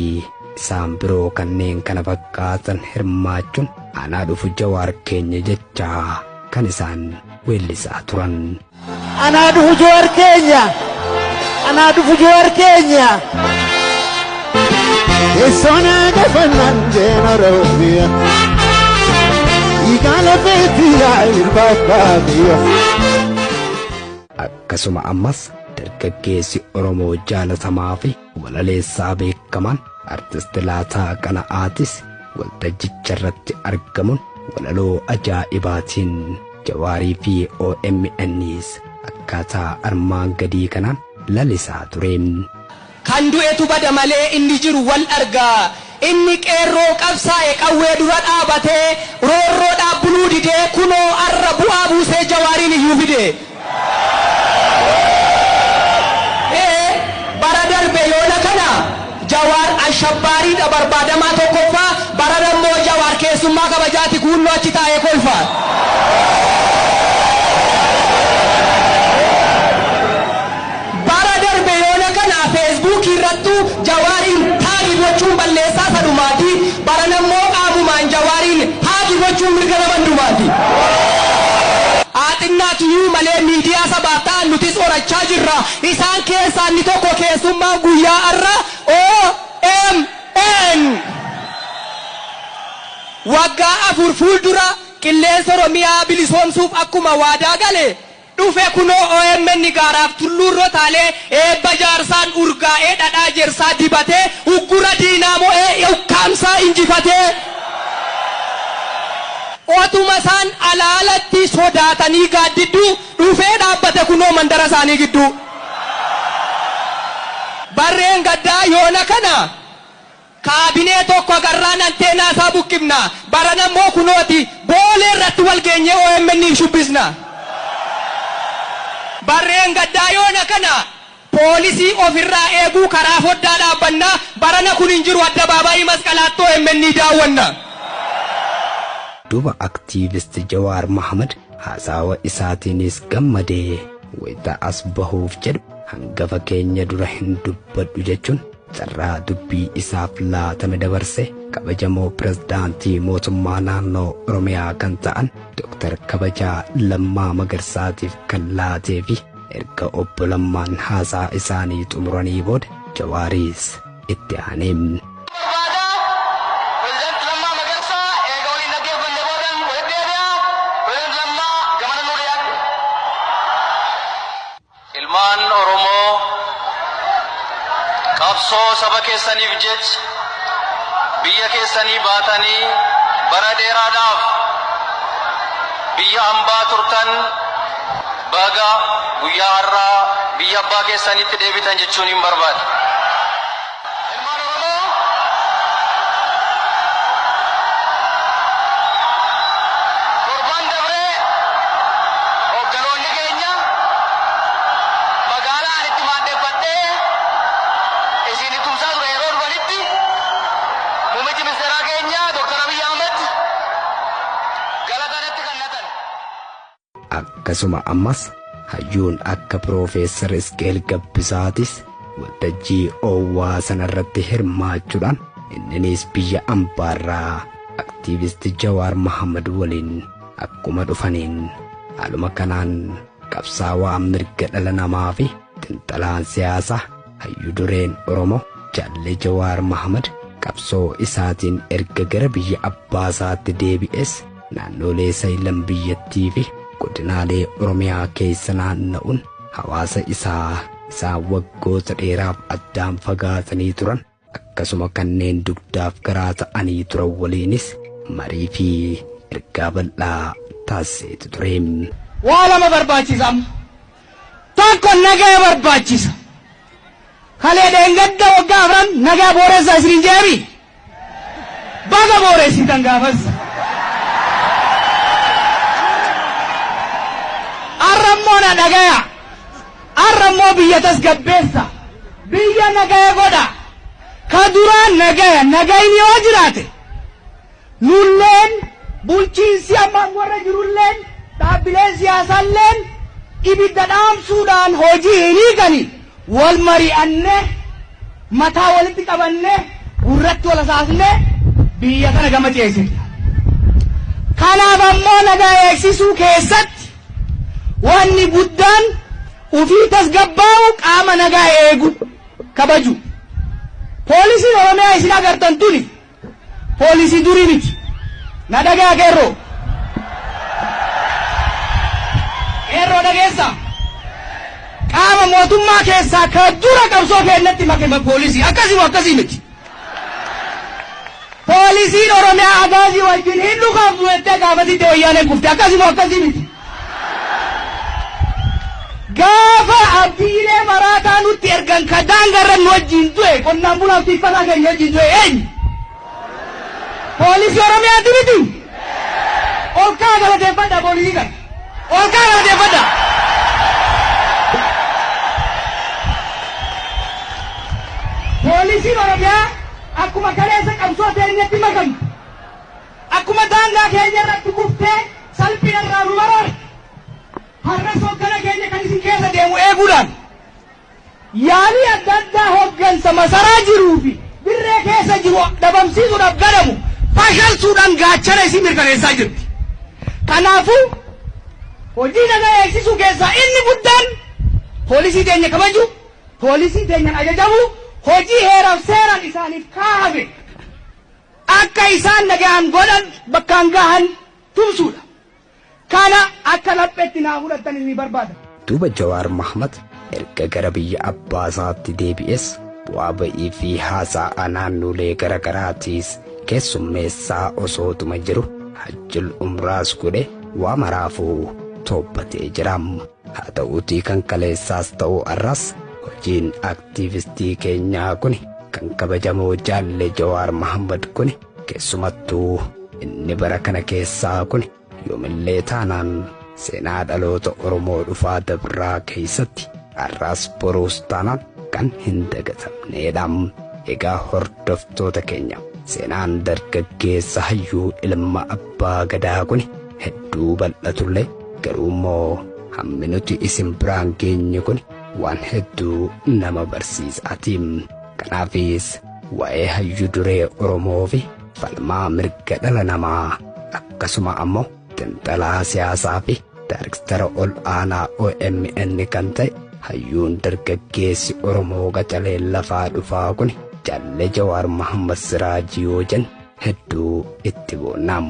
isaan biroo kanneen kana fakkaatan hirmaachuun "Anaa dhufu Jawaar keenya" jechaa kan isaan weellisaa turan. Anaa dhufu Jawaar keenya! Anaa dhufu Jawaar keenya! Teessoon gafannaan jeen Oromiyaa. Dhiigaa lafeetti yaa ilma abbaa biyya. Akkasuma ammas dargaggeessi Oromoo jaalatamaa fi walaleessaa beekamaan Artist Laataa Qana'aatis waltajjicha irratti argamuun walaloo ajaa'ibaatiin Jawaarii fi OMNs akkaataa armaan gadii kanaan lalisaa ture. Kan du'etu bada malee inni jiru wal argaa. Inni qeerroo qabsaa'e qawwee dura dhaabatee roorroo dhaabbuluu didee kunoo arra bu'aa buusee Jawaariin iyyuu fide. Ee, bara darbe yoona kana Jawaar ashabbaariidha, barbaadamaa tokkoffaa. Bara dammoo Jawaar keessummaa kabajaati, kuunnoo achi taa'ee kolfa. Bara darbe yoona kana Feesbuukii irrattu Jawaariin tag gochuun balleessaa sadumaati. Bara nammoo qaamumaan Jawaariin hug gochuun mirga nama hundumaati. Haa malee miidiyaa sabaaf ta'an nutis horachaa jirra. Isaan keessaa inni tokko keessummaan guyyaa har'a OMN. Waggaa 4 fuuldura qilleensa Oromiyaa bilisoomsuuf akkuma waadaa gale dhufe kunoo OMN gaaraaf tulluurra taalee eebba jaarsaan urgaa'ee dhadhaa jersaa dibatee uggura diinaa mo'ee ukkaamsaa injifatee otuma isaan alaalatti sodaatanii gaaddidduu dhufee dhaabbate kunoo mandara isaanii gidduu. Barreen gaddaa yoona kana kaabinee tokko agarraan anteenaa isaa buqqifna. Barana immoo kunooti Boolee irratti wal geenyee OMN'if shubbisna. Barreen gaddaa yoona kana poolisii ofirraa eeguu karaa foddaa dhaabbanna. Barana kun hin jiru, addabaabaayii Masqalaatti OMN daawwanna. Duuba aktiivist Jawaar Mohaammed haasawa isaatiinis gammadee wayita as bahuuf jedhu hangafa keenya dura hin dubbadhu jechuun carraa dubbii isaaf laatame dabarse kabajamoo pirezidaantii mootummaa naannoo Oromiyaa kan ta'an Dr. Kabajaa Lammaa Magarsaatiif kan laatee fi erga obbo Lammaan haasaa isaanii xumuranii booda Jawaariis itti aanee. Pireezidaanti Lammaa Magarsaa eega waliin dhaggeeffanne boodan walitti deebi'a. Pireezidaanti Lammaa, gamana nuu dhiyaadhu. Ilmaan Oromoo, qabsoo saba keessaniif jecha biyya keessanii baatanii bara dheeraadhaaf biyya hambaa turtan, baga guyyaa har'aa biyya abbaa keessanitti deebitan jechuun hin barbaada. Ilmaan Oromoo, torban dabree hoogganoonni keenya magaalaa ani itti maaddeeffadhee isin tumsaa ture yeroo dhufanitti, muummichi ministeeraa keenya Dr. Abiy Ahmed galata natti kennatan. Akkasuma ammas hayyuun akka Piroofeesar Isqeel Gabbisaatis waltajjii oowwaa sanarratti hirmaachuudhaan inninis biyya ambaarraa aktiivisti Jawaar Mohaammed waliin akkuma dhufaniin haaluma kanaan qabsaawaa mirga dhala namaa fi xinxalaan siyaasaa hayyuu dureen Oromoo Jaalle Jawaar Mohaammed qabsoo isaatiin erga gara biyya abbaasaatti deebi'es naannolee saylan biyyattii fi godinaalee Oromiyaa keessa naanna'uun hawaasa isaa isaan waggoota dheeraaf addaan fagaatanii turan, akkasuma kanneen dugdaaf garaa ta'anii turan waliinis marii fi ergaa bal'aa taasiseetu ture. Waa lama barbaachisa amma. Tokko nagaa barbaachisa. Kalee dheengadda waggaa 4 nagaa booressaa isiniin jeebi. Baga booressitan gaafas. Arra immoo na dhagaya. Arra immoo biyya tasgabbeessa. Biyya nagaya godha. Ka duraan nagaya, nagayni yoo jiraate, nulleen, bulchiinsi amma warra jirulleen, dhaabbileen siyaasaalleen ibidda dhaamsuudhaan hojii hin hiikani, wal mari'annee, mataa walitti qabannee, gurratti wal hasaasnee biyya kana gama ceesifna. Kanaaf ammoo nagaa eegsisuu keessatti wanni guddaan ufii tasgabbaa'u, qaama nagaa eegu kabaju. Poolisiin Oromiyaa isin agartan tuni poolisii durii miti. Na dhagaa, qeerroo. Qeerroo, dhageessa. Qaama mootummaa keessaa ka dura qabsoo keenyatti make poolisii. Akkasii moo akkasii miti? Poolisiin Oromiyaa agaazii wajjin hin dhukaaftu jettee gaafasitti wayyaaneen kufte. Akkasii moo akkasii miti? Gaafa abdiilee maraataa nutti ergan, ka daangarra nu wajjin du'e, qonnaan bulaaf tiiffataa keenya wajjin du'e eenyu? Poolisii Oromiyaati miti? Ol kaa galateeffadha poolisii kana. Ol kaa galateeffadha. Poolisiin Oromiyaa akkuma kaleessa qabsoo teenyatti makamte, akkuma daangaa keenya irratti kuftee salphina irraa nu baraarte, har'as hoggana keenya kan isin keessa deemu eeguudhaan yaalii adda addaa hoggansa masaraa jiruu fi dirree keessa jiru dhabamsiisuudhaaf gadamu fashalsuudhaan gaachana isin mirkaneessaa jirti. Kanaafuu hojii nagaa eegsisuu keessaa inni guddaan poolisii teenya kabaju, poolisii teenyaan ajajamu, hojii heeraaf seeraan isaaniif kaahame akka Isaan nagaan godhan bakkaan gahan tumsuudha. Kana akka lapheetti naa fudhattan ni barbaada. Duuba Jawaar Mahmad erga gara biyya abbaa isaatti deebi'es bu'aa ba'ii fi haasa'a naannolee gara garaatiis keessummeessaa osootuma jiru hajjul umraas godhe waa maraafuu toobbatee jira. Haa ta'uutii kan kaleessaas ta'uu arras hojiin aktiivistii keenyaa kun kan kabajamoo jaalle Jawaar Mahmad kun keessumattuu inni bara kana keessaa kun yoomillee taanaan seenaa dhaloota Oromoo dhufaa dabraa keessatti har'as boruus taanaan kan hin dagatamneedha. Egaa hordoftoota keenya, seenaan dargaggeessa hayyuu ilma abbaa gadaa kun hedduu bal'atullee garuu immoo hammi nuti isin biraan geenye kun waan hedduu nama barsiisaati. Kanaafis waa'ee hayyuu duree Oromoo fi falmaa mirga dhala namaa akkasuma ammoo xiinxalaa siyaasaa fi daayirektara ol aanaa OMN kan ta'e hayyuun dargaggeessi Oromoo qacalee lafaa dhufaa kun Jaalle Jawaar Mahammad Siraajii yoo jennu hedduu itti boonnaam.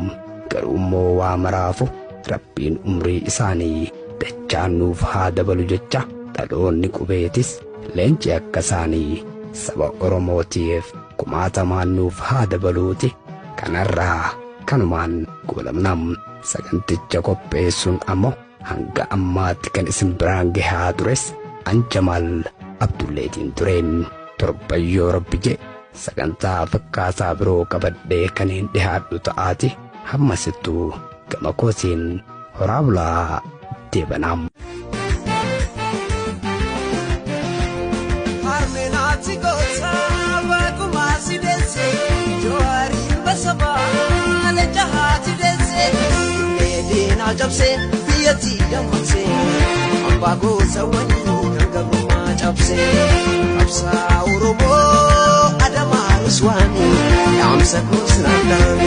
Garuu immoo waa maraafu Rabbiin umrii isaanii dachaan nuuf haa dabalu jecha dhaloonni qubeetis leenci akka isaanii saba Oromootiif kumaatamaan nuuf haa dabaluuti. Kanarraa kanumaan goolabnam. Saganticha qopheessuun ammoo hanga ammaatti kan isin biraan gahaa tures an Jamaal Abdulleetiin tureen. Torbayyoo Rabbi jee sagantaa fakkaataa biroo qabadhee kan hin dhihaadhu ta'aati. Hammasittuu gama kootiin horaa bulaa deebanaam. Harmeenaati goota bagumaa si deesse, Jawaariin basabaa leenca haati deesse, Dheedina cabse biyyatti dammaqse, abbaa gosa wanii kan gabrummaa cabse, qabsaa Oromoo Adamaa Ruswaanii dhaamsa koos naaf.